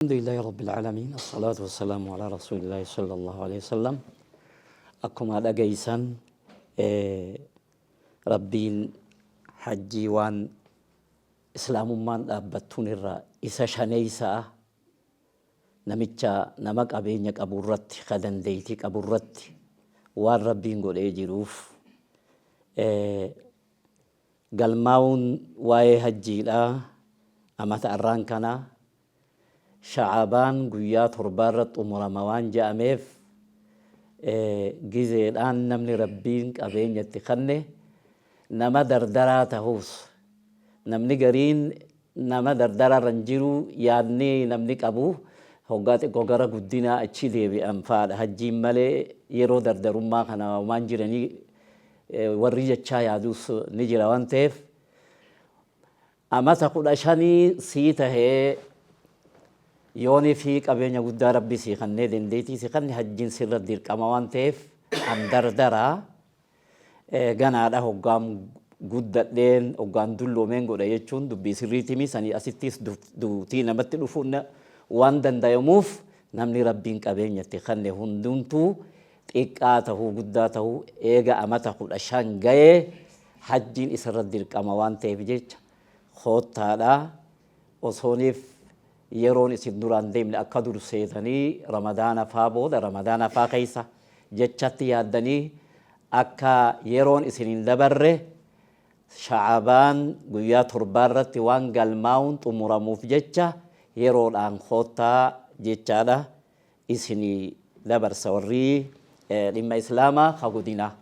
Alhamdulillahi Rabbil Aalamiin Assalaatu wassalaamu alaa Rasuulillaahi sallallahu alaihi wasallam. Akkuma dhageeysan, Rabbiin hajjii waan islaamummaan dhaabbattuun irraa isa shaneeysaa, namicha nama qabeenya qabu irratti, ka dandeeytii qabu irratti waan Rabbiin godhee jiruuf, galmaa'uun waa'ee hajjiidha amata arraan kana Sha'abaan guyyaa 7 irra xumurama waan ja'ameef, gizeedhaan namni Rabbiin qabeenya itti kanne nama dardaraa tahuus, namni gariin nama dardaraa irra hin jiru, yaadni namni qabu hoggaa xiqqoo gara guddinaa achi deebi'an fa'aadha hajjiin malee yeroo dardarummaa kana waan jiranii warri jechaa yaadus ni jira. Waan ta'eef, amata 15 sii tahee yoonii fi qabeenya guddaa Rabbi sii kannee, dandeettii sii kanne, hajjiin sirra dirqama waan ta'eef, an dardaraa ganaadha, hoggaan guddadheen, hoggaan dulloomeen godha jechuun dubbii sirriitimi. Sanii asittis duutii namatti dhufuun waan dandayamuuf, namni Rabbiin qabeenya itti kanne hundumtuu, xiqqaa tahuu guddaa tahuu, eega amata 15 gayee hajjiin isarra dirqama waan ta'eef jecha, koottaadha, osooniif yeroon isin duraan deemne, akka dur seetanii Ramadaana faa booda, Ramadaana faa keessa jechatti yaaddanii akka yeroon isin hin dabarre, Sha'abaan guyyaa 7 irratti waan galmaa'uun xumuramuuf jecha, yeroodhaan koottaa jechaadha isinii dabarsa warri dhimma islaamaa ka godinaa.